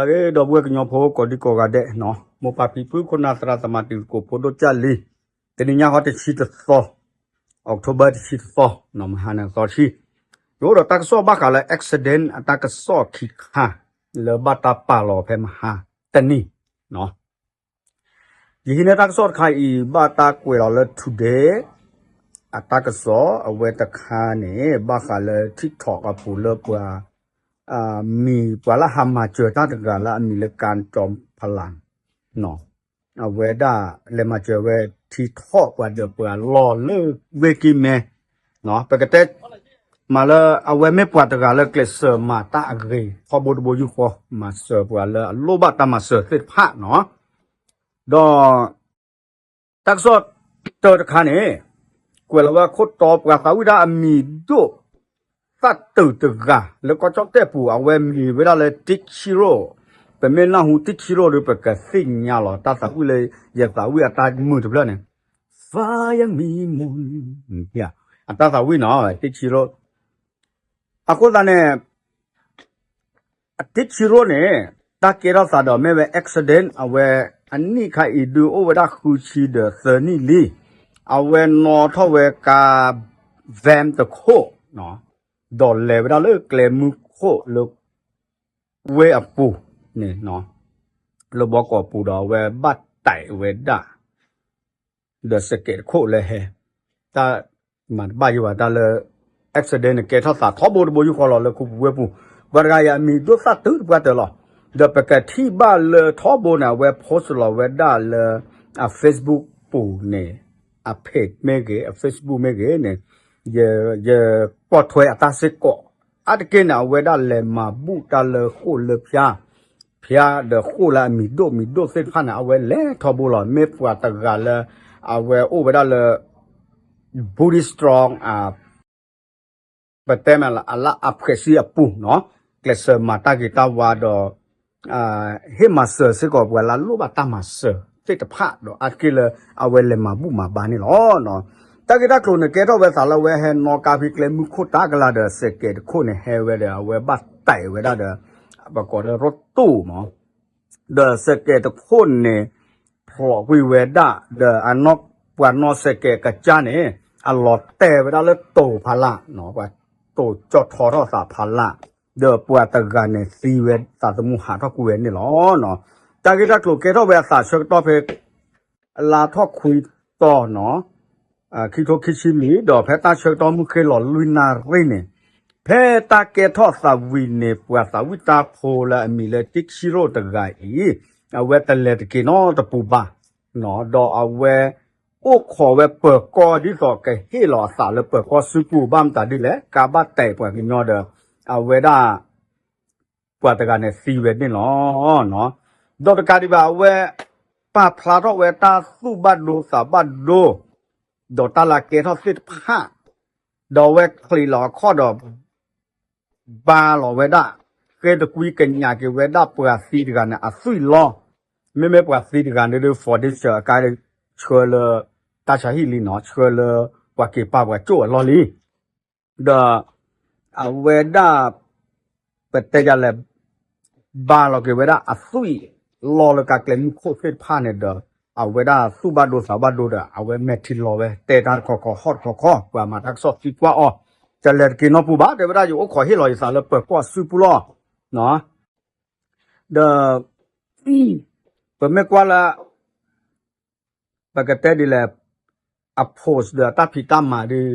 အဂ့ၤ ဒီပုၢ်ဝဲၢ်ကညီဖိကိးဒံကိးဂၤဒဲးနီၤ, မိၢ်ပၢ်ဖံဖု ခိၣ်နၢ်သရၣ်သမါ တံၤသကိးဖိဒိၣ်ကၢ်လံၤ, တနံၤညါဃီတဆံတသီ, October တဆံတသီ, မဟါန့ၣ်အသီတဆံ, ယအိၣ်ဒီးတၢ်ကစီၣ်ဘၣ်ဃးလၢ accident အတၢ်ကစီၣ်ခံခါ လၢဘၣ်တၢ်ပာ်လီၤဖဲမဟါတနံၤနီၤ. ယဟံးန့ၢ်တၢ်ကစီၣ်တခါအံၤ ဘၣ်တၢ်ကွဲးလီၤလၢ Today အတၢ်ကစီၣ်, အဝဲတခါန့ၣ် ဘၣ်ဃးလၢ TikTok အပူၤလၢပှၤ မံၤပှၤလၢဟးမၤစၢၤတၢ်တဂၤလၢအမံၤလၢ ကၣ်ကၠီဖလၣ် အဝဲဒၣ်လဲၤမၤစၢၤဝဲ ထံထီၣ်ပှၤဒီးပှၤလီၢ်လၢဝ့ၢ်ကံၢ်မဲ, ပကတဲ မၤလၢအဝဲမ့ၢ်ပှၤတဂၤလၢကျဲးစၢးမၤတၢ်အဂ့ၤ ထီဘိတဘိယူၢ်ဃီ မၤစၢၤပှၤလၢအလိၣ်ဘၣ်တၢ်မၤစၢၤသ့ၣ်တဖၣ်နီၤ. ဒီး တၢ်ကစီၣ်တၢတခါန့ၣ် ကွဲးလီၤဝဲခိၣ်တီပှၤသးဝံၣ်တၢ်အမံၤဒိၣ် သၣ်တုာ်တဂၤ လၢကီၢ်ကၠီၣ်တဲၣ်ပူၤ အဝဲမံၤဝဲဒၣ်လၢ တံၢ်ဆံရိၣ်, ပမ့ၢ်နၢ်ဟူတံၢ်ဆံရိၣ်ဒီး ပကသ့ၣ်ညါလီၤ တၢ်သးဝံၣ်လၢ ယသးဝံၣ်အတၢ်မုာ်တဖျၢၣ်န့ၣ်, ဖါယမံမူ, အတၢ်သးဝံၣ်နီၤ တံၢ်ဆံရိၣ်, အဃိသတးန့ၣ် အတံၢ်ဆံရိၣ်န့ၣ် တၢ်ကဲထီၣ်သးဒီးမ့ၢ်ဝဲ accident အဝဲ အနံၣ်ခါအံၤဒုးအိၣ်ဝဲဒၣ်ဃုဆံဒီးသၢနံၣ်လံ, အဝဲနီၣ်ထီၣ်ဝဲကါ van တခိၣ်, ဒီးလဲၤဝဲဒၣ်လၢကျဲမုၢ်ခိၣ်လၢ ဝ့ၢ်အပူၤန့ၣ် လၢဘီကီးပူၤဒီးအဝဲဘၣ်တဲာ်ဝဲဒၣ် ဒီးစကဲးတခိၣ်လၢဟဲ, တၢ်မၤတဘၣ်ယိၣ်ဘၣ်တၢ်လၢ accident န့ၣ် ကဲထီၣ်သးထီဘိတဘိယူၢ်ဃီလီၤလၢခူပူၤဝ့ၢ်ပူၤ, ပှၤတဂၤအံၤအမံၤဒိၣ်သၣ်တုာ်တပှၢ်တၢၢ်လီၤ. ဒီးပကထံၣ်ဘၣ်လၢထီဘိန့ၣ် အဝဲ post လီၤဝဲဒၣ်လၢ အ Facebook ပူၤန့ၣ်, အ page မ့ၢ်ဂ့ၤ အ Facebook မ့ၢ်ဂ့ၤန့ၣ်, ယကွၢ်ထွဲအတၢ်စ့ၢ်ကီး, အါတက့ၢ်န့ၣ် အဝဲဒၣ်လဲၤမၤဘူၣ်တၢ်လၢဃိၣ်လၢဖၠါ ဖၠါဒီးဃိၣ်လၢအမံၤဒိၣ်မံၤဒိၣ်သ့ၣ်တဖၣ်န့ၣ် အဝဲလဲၤထီဘိလီၤ. မ့ၢ်ပှၤတဂၤလၢ အဝဲအိၣ်ဝဲဒၣ်လၢ Buddhist Strong ပတဲမ့ၢ်လၢအလၢအဖှဲးစ့အပူၤနီၤ, ကျဲးစၢးမၤတၢ်ဂ့ၤတၢ်ဝါဒီး ဟ့ၣ်မၤစၢၤစ့ၢ်ကီးပှၤလၢအလိၣ်ဘၣ်တၢ်မၤစၢၤသ့ၣ်တဖၣ်ဒီး အါတက့ၢ်လၢအဝဲလဲၤမၤဘူၣ်မၤဘါန့ၣ်လီၤ. တၢ်ဂ့ၢ်တၢ်ကျိၤန့ၣ် ကဲထီၣ်ဝဲသးလၢအဝဲဟဲနီၣ်ကါဖဲကျဲမုၢ်ခိၣ်တၢ်ကလာ်ဒီး စဲးကဲးတခိၣ်န့ၣ် ဟဲဝဲဒီး အဝဲဘၣ်တဲာ်ဝဲဒၣ်ဒီး ပကိးလၢရိတိၣ်မး ဒီးစဲးကဲးတခိၣ်န့ၣ် ဖျိးကွံာ်ဝဲဒၣ် ဒီးအနီၢ်ပှၤနီၢ်စဲးကဲးကစၢ်န့ၣ် အလီၤတဲာ်ဝဲဒၣ်လၢတိၤဖးလၢ်, ပှၤတိၤကၠီၣ်ထီထီၣ်သးဖးလၢ်, ဒီးပှၤတဂၤန့ၣ်သံဝဲ သးသမူဟးထီၣ်ကွံာ်ဝဲန့ၣ်လီၤ. တၢ်ဂ့ၢ်တၢ်ကျိၤကဲထီၣ်ဝဲအသးဆၢကတီၢ်ဖဲ လါထီၣ်ခွံသီနီၤ ခံကထိခံဆံလွံၢ် ဒီးဖဲတၢ်ဆၢကတီၢ်မုၢ်ဃ့ၢ်လီၤလွံၢ်နၣ်ရံၣ်န့ၣ်, ဖဲတၢ်ကဲထီၣ်သးဝံၤန့ၣ် ပှၤသးဝံၣ်တၢ်ဖိလၢအမံၤလၢတံၢ်ဆံရိၣ်တဂၤအံၤ အဝဲတလဲၤတက့ၤနီတပူၤဘၣ်, ဒီးအဝဲအိၣ်ခိးဝဲပၢၤကီၢ် ဒ်သိးကဟ့ၣ်လီၤအသးလၢပၢၤကီၢ်စုပူၤဘၣ်မတၤဒ်လဲၣ် ကါဘၣ်တဲာ်ပှၤကညီဒီး အဝဲဒၣ် ပှၤတဂၤန့ၣ်သံဝဲန့ၣ်လီၤ. ဒီးတကးဒံးဘၣ် အဝဲပာ်ဖျါထီၣ်ဝဲတၢ်သူၣ်ဘၣ်ဒိသးဘၣ်ဒိ ဒီးတၢ်လၢကဲထီၣ်သ့ၣ်တဖၣ်, ဒီးအဝဲချံးလီၤအခီၣ်ဒီး ဘါလီၤဝဲဒၣ်, ဃ့တကွံကညးက့ၤဝဲဒၣ်ပှၤသံတဂၤန့ၣ် အသွံၣ်လီၤ. မ့မ့ၢ်ပှၤသံတဂၤန့ၣ်ဒုး foundation အကါ ဆှၢလၢ တၢ်ဆါဟံၣ်လံနီၤ, ဆှၢလၢပှၤက့ၤပာ်ပှၤကၠိၣ်အလီၢ်လံ. ဒီးအဝဲဒၣ် ပတဲယၤလဲၣ် ဘါလီၤက့ၤဝဲဒၣ်အသွံၣ်လီၤလၢကါကျဲမုၢ်ခိၣ်သ့ၣ်တဖၣ်န့ၣ်ဒီး အဝဲဒၣ်သူၣ်ဘၣ်ဒိသးဘၣ်ဒိဒီး အဝဲမဲာ်ထံလီၤဝဲ တဲတၢ်တခီခီဟီၣ်တခီခီ ပှၤမၤတၢ်ကစီၣ်သံကွၢ်အီၤ, တလဲၤတက့ၤနီတပူၤဘၣ် တဲဝဲဒၣ် ယအိၣ်ခိးဟ့ၣ်လီၤယသးလၢပၢၤကီၢ်စုပူၤလီၤ. ဒီး ပမ့ၢ်ကွၢ်လၢ ပကတဲဒ်လဲၣ်, အ post ဒီးအတၢ်ဖံးတၢ်မၤဒုး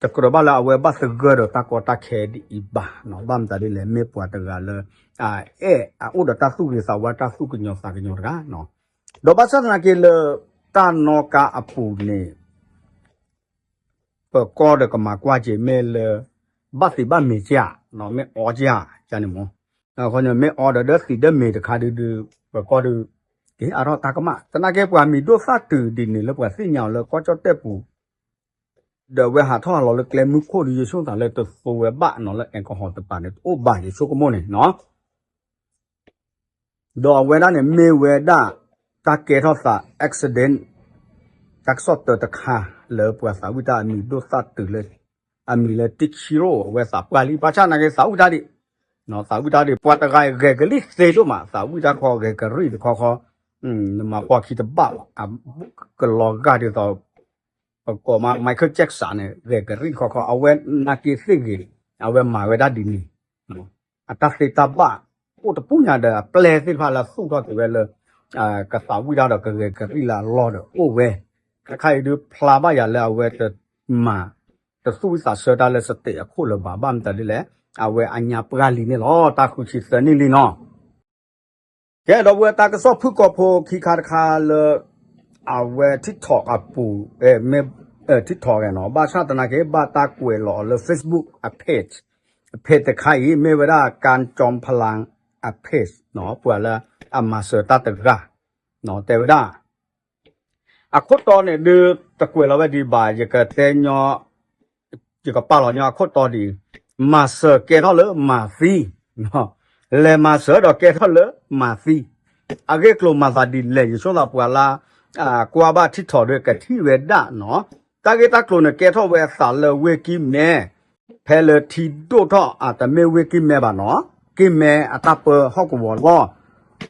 တကြၢးဘၣ်လၢအဝဲဘၣ်သဂၢၢ်ဒီးတၢ်ကီတၢ်ခဲဒ်အံၤဘၣ်, ဘၣ်မတၤဒ်လဲၣ် မ့ၢ်ပှၤတဂၤလၢ အအဲၣ်အအိၣ်ဒီးတၢ်သူၣ်ဂ့ၤသးဝါ တၢ်သူၣ်ကညီၤသးကညီၤတဂၤ, ဒီးဘၣ်ဆၣ်သနာ်က့လၢ တၢ်နီၣ်ကါအပူၤန့ၣ် ပၢၤကီၢ်ဒီးကမၤကွၢ်က့ၤမ့ၢ်လၢ ဘၣ်သံးဘၣ်မ့ၤကဧါ, မ့ၢ်အီကဧါန့ၣ်မး, အဃိန့ၣ်မ့ၢ်အီဒီးဒီးသံးဒီးမ့ၤတခါဒုးဒုး ပၢၤကီၢ်ဒုး က့ၤအါထီၣ်တၢ်ကမၣ် သနာ်က့ပှၤမံၤဒိၣ်သၣ်တုာ်ဒ်န့ၣ်လၢပှၤသ့ၣ်ညါအီၤလၢကီၢ်ကၠီၣ်တဲၣ်ပူၤ ဒီးအဝဲဟးထီၣ်ဟးလီၤလၢကျဲမုၢ်ခိၣ်ဒီး ယဆိကမိၣ်သးလၢတသိးဝဲဘၣ်နီၤ လၢ alcohol တပၤန့ၣ် တအိၣ်ဘၣ်ယဆိကမိၣ်န့ၣ်နီၤ. ဒီးအဝဲဒၣ်န့ၣ်မ့ၢ်ဝဲဒၣ် တၢ်ကဲထီၣ်သး accident တၢ်ကစီၣ်တၢတခါ လၢပှၤသးဝံၣ်တၢ်အမံၤဒိၣ်သၣ်တုာ်လၢ အမံၤလၢတံၢ်ဆံရိၣ်အဝဲသးပှၢ်လံ ဘၣ်ဆၣ်သနာ်က့သးဝံၣ်တၢ်ဒံး သးဝံၣ်တၢ်ဒီး ပှၤတဂၤအံၤဂဲၤကလံၣ်သ့ဒိၣ်မး, သးဝံၣ်တၢ်ခီဂဲၤကရံၣ်တခီခီ, နမၤပှၤခံတဘၣ်ဘၣ်, ကလီၤဂာ်ဒ်သိး ပကိးမး Michael Jackson န့ၣ် ဂဲၤကရံၣ်တခီခီ, အဝဲနာ်က့သ့ၣ်ဂ့ၤ, အဝဲမၤဝဲဒၣ်ဒ်န့ၣ် အတၢ်သ့တၢ်ဘၣ် အိၣ်တပူၤညါဒီး အပျဲၢ်သ့ၣ်တဖၣ်လၢသူၣ်ထီၣ်က့ၤဝဲလၢ ကသးဝံၣ်တၢ်ဒီးကဂဲၤကရံၣ်လၢအလီၢ်ဒီးအိၣ်ဝဲ, ခဲခါအံၤဒုးဖျါဘၣ်ယၤလၢအဝဲတမၤ တသူၣ်ဝံၣ်သးဆၢတၢ်လၢ stage အခိၣ်လၢၤဘၣ်, ဘၣ်မတၤဒ်လဲၣ်, အဝဲအညါပှၢ်လံန့ၣ်လီၤ, တၢ်ဃုဆံသၢနံၣ်လံနီၤ. ကဲ ဒီပုၢ်ဝဲၢ် တၢ်ကစီၣ်ဖုၣ်ကိာ်ဖိခံခါတခါလၢ အဝဲ TikTok အပူၤ, မ့ၢ် TikTok နီၤ, ဘၣ်ဆၣ်သနာ်က့ ဘၣ်တၢ်ကွဲးလီၤအီၤလၢ Facebook အ page, အ page တခါအံၤ မ့ၢ်ဝဲဒၣ် ကၣ်ကၠီဖလၣ် အ page နီၤ, ပှၤလၢအမၤစၢၤတၢ်တဂၤ, တဲဝဲဒၣ် အခိၣ်တီန့ၣ်ဒုး တကွဲးလီၤဝဲဒံးဘၣ်, ယကတဲညီ ယကပာ်လီၤညီအခိၣ်တီဒံး, မၤစၢၤကဲထီၣ်လၢမၤသံ, လဲၤမၤစၢၤဒီးကဲထီၣ်လၢမၤသံ, အဂ့ၢ်အကျိၤမၤသးဒ်လဲၣ်, ယဆိသးပှၤလၢ ကွၢ်ဘၣ် TikTok ဒီးကထံၣ်ဝဲဒၣ်နီၤ, တၢ်ဂ့ၢ်တၢ်ကျိၤန့ၣ် ကဲထီၣ်ဝဲအသးလၢဝ့ၢ်ကံၢ်မဲ, ဖဲလၢထံဒိၣ်ထီၣ် အတမ့ၢ်ဝ့ၢ်ကံၢ်မဲဘၣ်နီၤ, ကံၢ်မဲအတၢ်ပၢဟီၣ်ကဝီၤလီ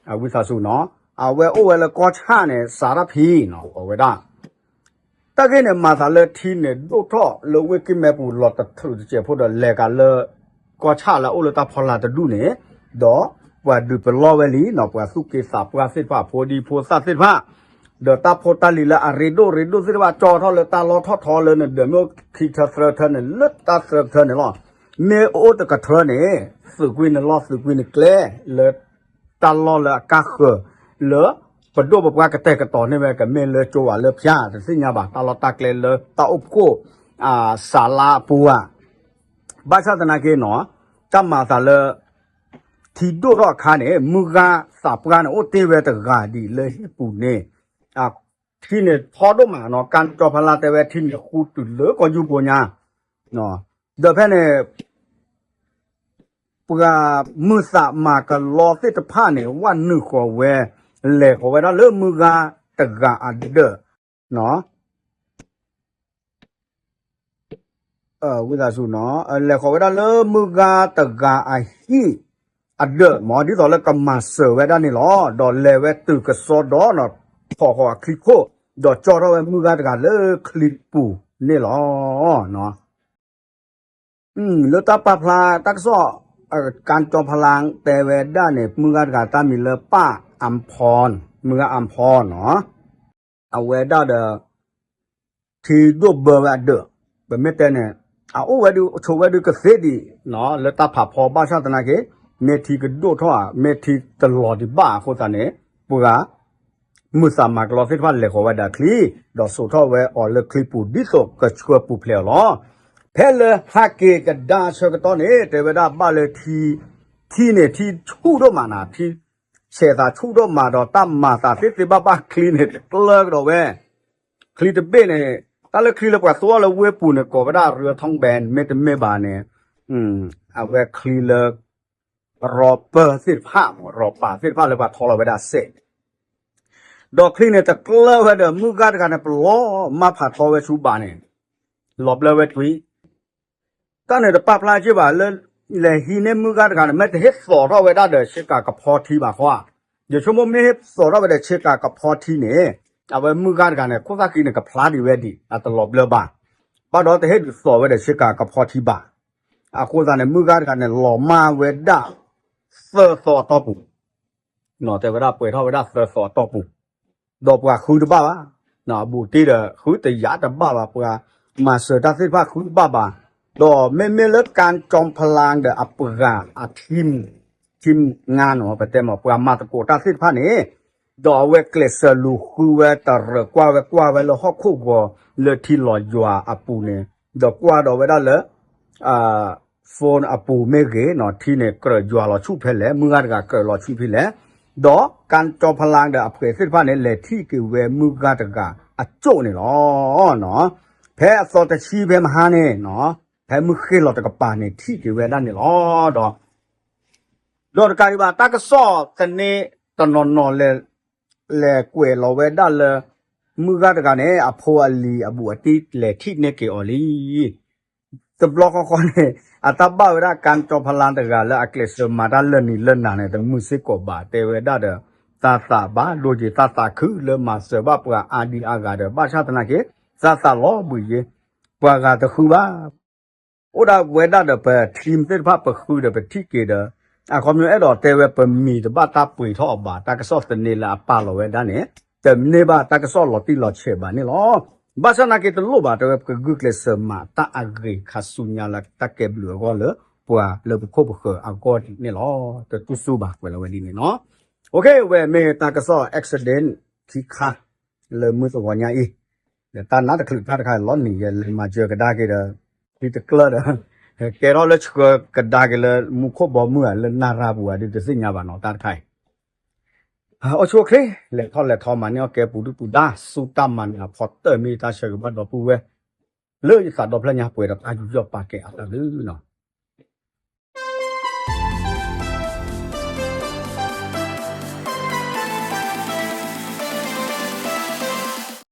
ၤ, ဝံသးစူၤနီၤ, အဝဲအိၣ်ဝဲလၢကီၢ်ဆၣ်န့ၣ် စးထီၣ်ဖဲနီၤ, အဝဲဒၣ် တၢ်ဂ့ၢ်န့ၣ် မၤသးလၢထံန့ၣ်ဒိၣ်ထီၣ်လၢဝ့ၢ်ကံၢ်မဲပူၤလီၤတချုးတစဲးဖိဒီး လဲၤကးလၢ ကီၢ်ဆၣ်လၢအအိၣ်လၢတၢ်ဖီလာ်တဒူၣ်န့ၣ်, ဒီးပှၤဒုးပလီၢ်ဝဲလံနီၤ, ပှၤသူၣ်က့သးပှၢ်သ့ၣ်တဖၣ် ဖိဒံဖိသၣ်သ့ၣ်တဖၣ်, ဒီးတၢ်ဖိတၢ်လံၤလၢအရ့ဒိၣ်ရ့ဒိၣ်သ့ၣ်တဖၣ် ကၠီထီၣ်လၢတၢ်လီၢ်ထီၣ်ထီလၢနဒၢးမ့ၢ်အိၣ်ခံထၢသၢထၢန့ၣ် လၢတၢ်သၢထၢန့ၣ်လီၤ, မ့ၢ်အိၣ်တကထၢန့ၣ် သုးကွံာ်နလီၢ်သုးကွံာ်နကျဲလၢ တၢ်လီၢ်လၢအကါဃၢၤ လၢပဒိၣ်ပပှၢ်ကတဲာ်ကတီၤန့ၢ်ဝဲ ကမ့ၢ်လၢကၠိဝဲလၢဖၠါ တသ့ၣ်ညါဘၣ်, တၢ်လီၢ်တၢ်ကျဲလၢတၢ်အိၣ်ဖှိၣ် စးလါအပူၤဧါ, ဘၣ်ဆၣ်သနာ်က့နီၤ, တၢ်မၤသးလၢ ထံဒိၣ်ထီၣ်အခါန့ၣ် မုၢ်ဂၤသးပှၢ်န့ၣ် အိၣ်တ့ၢ်ဝဲတဂၤဒံးလၢဟံၣ်ပူၤန့ၣ်, ထံန့ၣ်ထီဒိၣ်မးနီၤ, ကၣ်ကၠီဖလၣ်တဲဝဲ ထံန့ၣ်ဃူတုၤလၢကီၢ်ယူၢ်ဖိညါ, ဒီးဖဲန့ၣ် ပှၤမုာ်သးမၤကလီသ့ၣ်တဖၣ်န့ၣ် ဝဲနုာ်ဃီၤဝဲ, လဲၤဃီၤဝဲဒၣ်လၢမုၢ်ဂၤတဂၤအဒၢး, ဝံသးစူၤနီၤ, လဲၤဃီၤဝဲဒၣ်လၢမုၢ်ဂၤတဂၤအဟံၣ်အဒၢးမး ဒ်သိးလၢကမၤစၢၤဝဲဒၣ်န့ၣ်လီၤ. ဒီးလဲၤဝဲတုၤကစီဒီးနီၤ, ဖီၣ်ဃီၤအချံခိၣ်, ဒီးကၠီထီၣ်ဝဲမုၢ်ဂၤတဂၤလၢချံပူၤန့ၣ်လီၤ. လၢတၢ်ပာ်ဖျါတၢ်ကစီၣ်, ကၣ်ကၠီဖလၣ်တဲဝဲဒၣ်န့ၣ် မုၢ်ဂၤတဂၤတၢ်မံၤလၢပၢ်အၣ်ဖီၣ်, မုၢ်ဂၤအၣ်ဖီၣ်နီၤ, အဝဲဒၣ်ဒီး ထံဒိၣ်ဘၢဝဲအဒၢး, ပမ့ၢ်တဲန့ၣ် အအိၣ်ဝဲဒုးဆိးဝဲဒုးကသ့ဒံး, လၢတၢ်ဖးဖီဘၣ်ဆၣ်သနာ်က့, မ့ၢ်ထံကဒိၣ်ထီၣ်ဧါ, မ့ၢ်ထံတလီၤဒံးဘၣ်အဃိသတးန့ၣ်, ပှၤ မုာ်သးမၤကလီသ့ၣ်တဖၣ်လဲၤဃီၤဝဲဒၣ်ချံ, ဒီးစိာ်ထီၣ်ဝဲအီၤလၢချံပူၤဒ်သိးကဆှၢပူၤဖျဲးအီၤလီၤ. ဖဲလၢဟးက့ၤကဒါဆၢကတီၢ်န့ၣ် တဲဝဲဒၣ်ဘၣ်လၢထံ, ထံန့ၣ်ထံဆူၣ်ဒိၣ်မးနၤ, ထံဆဲးသးဆူၣ်ဒိၣ်မးဒီးတၢ်မၤသးသ့သ့ဘၣ်ဘၣ်ချံန့ၣ် တကျၢကဒီးဝဲ, ချံတဘ့ၣ်န့ၣ်, တၢ်လၢချံလၢပှၤသူအီၤလၢဝ့ၢ်ပူၤန့ၣ် ကိးဝဲဒၣ် ရူထီၣ်ဘဲၣ် မ့တမ့ၢ်ဘၣ်န့ၣ်, အဝဲချံလၢ ရီပၢသ့ၣ်တဖၣ်, ရီပၤသ့ၣ်တဖၣ်လၢပှၤထီလီၤဝဲဒၣ်စဲး, ဒီးချံန့ၣ်တကျၢဝဲဒီး မုၢ်ဂၤတဂၤန့ၣ် ပလီၤမၢ်ဖးထီဝဲဆူဘၣ်န့ၣ်, လီၤဘျၢဝဲကွံာ်, တၢ်န့ၣ်တပာ်ဖျါက့ၤဘၣ်လၢ လဲၤဟံးန့ၢ်မုၢ်ဂၤတဂၤန့ၣ် မ့ၢ်တဟ့ၣ်သိးထီၣ်ဝဲဒၣ်ဒီးဆ့ကၤကဖီထံဘၣ်ဃီဧါ, ယဆိကမိၣ်မ့ၢ်ဟ့ၣ်သိးထီၣ်ဝဲဒီးဆ့ကၤကဖီထံန့ၣ်, အဝဲမုၢ်ဂၤတဂၤန့ၣ် ခိၣ်သၣ်ဃံန့ၣ် ကဖျါဒံးဝဲဒံး အတလီၤဘျၢဘၣ်, ဘၣ်ဒီးတဟ့ၣ်ဒုးသိးဝဲဒီးဆ့ကၤကဖီထံဘၣ်, အဃိသတးန့ၣ် မုၢ်ဂၤတဂၤန့ၣ်လီၤမၢ်ဝဲဒၣ် သၢသီအတီၢ်ပူၤ တဲဝဲဒၣ်ပှဲၤထီၣ်ဝဲဒၣ်သၢသီအတီၢ်ပူၤ, ဒီးပှၤဃုတဘၣ်ဘၣ်, အဘူးတ့ၢ်ဒီးဃုတယာ်တဘၣ်ဘၣ်, ပှၤမၤစၢၤတၢ်သ့ၣ်တဖၣ်ဃုတဘၣ်ဘၣ်, ဒီးမ့မ့ၢ်လၢကၣ်ကၠီဖလၣ်ဒီးအပှၤအ team, team ငါနီၤ ပတဲမ့ၢ်ပှၤမၤသကိးတၢ်သ့ၣ်တဖၣ်န့ၣ်, ဒီးအဝဲကျဲးစၢးလူၤဃုဝဲတရၢၣ်ကွၢ်ဝဲကွၢ်ဝဲလၢဟီၣ်ခိၣ်ဂီၤလၢထံလီၤယွၤအပူၤန့ၣ်, ဒီးကွၢ်ဒီးဝဲဒၣ်လၢ phone အပူၤမ့ၢ်ဂ့ၤနီၤ ထံန့ၣ်ကြၢးယွၤလီၤဆူၣ်ဖဲလဲၣ်, မုၢ်ဂၤတဂၤကြၢးလီၤဆူၣ်ဖဲလဲၣ်, ဒီးကၣ်ကၠီဖလၣ်ဒီးအပှၤသ့ၣ်တဖၣ်န့ၣ် လဲၤထံၣ်က့ၤဝဲမုၢ်ဂၤတဂၤအကၠိၣ်န့ၣ်လီၤ. ဖဲအသီတဆံဖဲမဟါန့ၣ်နီၤ, ဖဲမုၢ်ဃ့ၢ်လီၤတကပၤန့ၣ် ထံၣ်က့ၤဝဲဒၣ်န့ၣ်လီၤ. ဒီး ဒီးတကးဒံးဘၣ် တၢ်ကစီၣ်သန့တနီၤနီၤ လဲၤကွဲးလီၤဝဲဒၣ်လၢ မုၢ်ဂၤတဂၤန့ၣ် အဖိအလံၤအဘူးအတံၢ်လဲၤထံၣ်န့ၢ်က့ၤအီၤလံ. တဘျီဃီဃီန့ၣ် အတၢ်ဘၣ်ဝဲဒၣ်ကၠီဖလါတဂၤလၢအကျဲးစၢးမၤတၢ်လၢနံၤလၢနၤန့ၣ် တမုာ်စ့ၢ်ကီးဘၣ် တဲဝဲဒၣ်ဒီး သးသးဘၣ်ဒိက့ၤသးသးခုလၢမၤစၢၤဘၣ်ပှၤအါဒံအါဂၤဒီး ဘၣ်ဆၣ်သနာ်က့ သးသးလီၤဘှံးယ့ ပှၤဂၤတဃုဘၣ် အိၣ်ဒၣ်ဝဲဒၣ်ဒီးပထံမသ့ၣ်တဖၣ်ပဃုဒီးပထံၣ်က့ၤဒီး အခီပညီအဲၣ်ဒိးတဲဝဲပမံၤတဘၣ်တၢ်ပှ့ၤထီၣ်အီၤဘၣ် တၢ်ကစီၣ်သန့လၢအပာ်လီၤဝဲဒၣ်န့ၣ် တမ့ၢ်ဘၣ်တၢ်ကစီၣ်လီၤတံၢ်လီၤဆဲးဘၣ်န့ၣ်လီၤ. ဘၣ်ဆၣ်သနာ်က့တလိၣ်ဘၣ် တဲဝဲပကဂုာ်ကျဲးစၢးမၤတၢ်အဂ့ၤခးဆူညါလၢတၢ်ကဲဘျုးအဂီၢ်လၢ ပှၤလၢပခိၣ်ပဃၢၤအဂီၢ်ဒ်န့ၣ်လီၤ. တတူၢ်စူၢ်ဘၣ်ကွဲးလီၤဝဲဒ်န့ၣ်နီၤ. ဝဲမ့ၢ်တၢ်ကစီၣ် accident ခံခါ လၢမုၢ်သဝီညါအံၤ ဒီးတၢ်နးတချုးတၢ်တခါလီၤနံၤယဲ လဲၤမၤစၢၤကဒါက့ၤဒီး ထံတကျၢၢ်ဒီး ကဲထီၣ်လၢဆှၢကဒါက့ၤလၢမူခိၣ်ဘီမုၢ်ဧါ လၢနၢ်ရၢ်ပူၤဧါ ဒ်တသ့ၣ်ညါဘၣ်နီၤ တၢ်တခါအံၤ အိၣ်ဆူၣ်အိၣ်ချ့ လဲၤထီၣ်လဲၤထီမၤန့ၢ်အီၣ်ကဲပူၤဒုၣ်ပူၤဒါ ဆူတၢ်မၤနၢၤအဖီတၢၢ် မ့ၢ်တၢ်ဆၢဂ့ၤဘၣ်ဒီပုၢ်ဝဲၢ် လၢယသးဒီဖျၢၣ်ညါပှဲၤဒီးတၢ်ယူးယီၣ်ပာ်ကဲအတၢ်လၢနီၤ.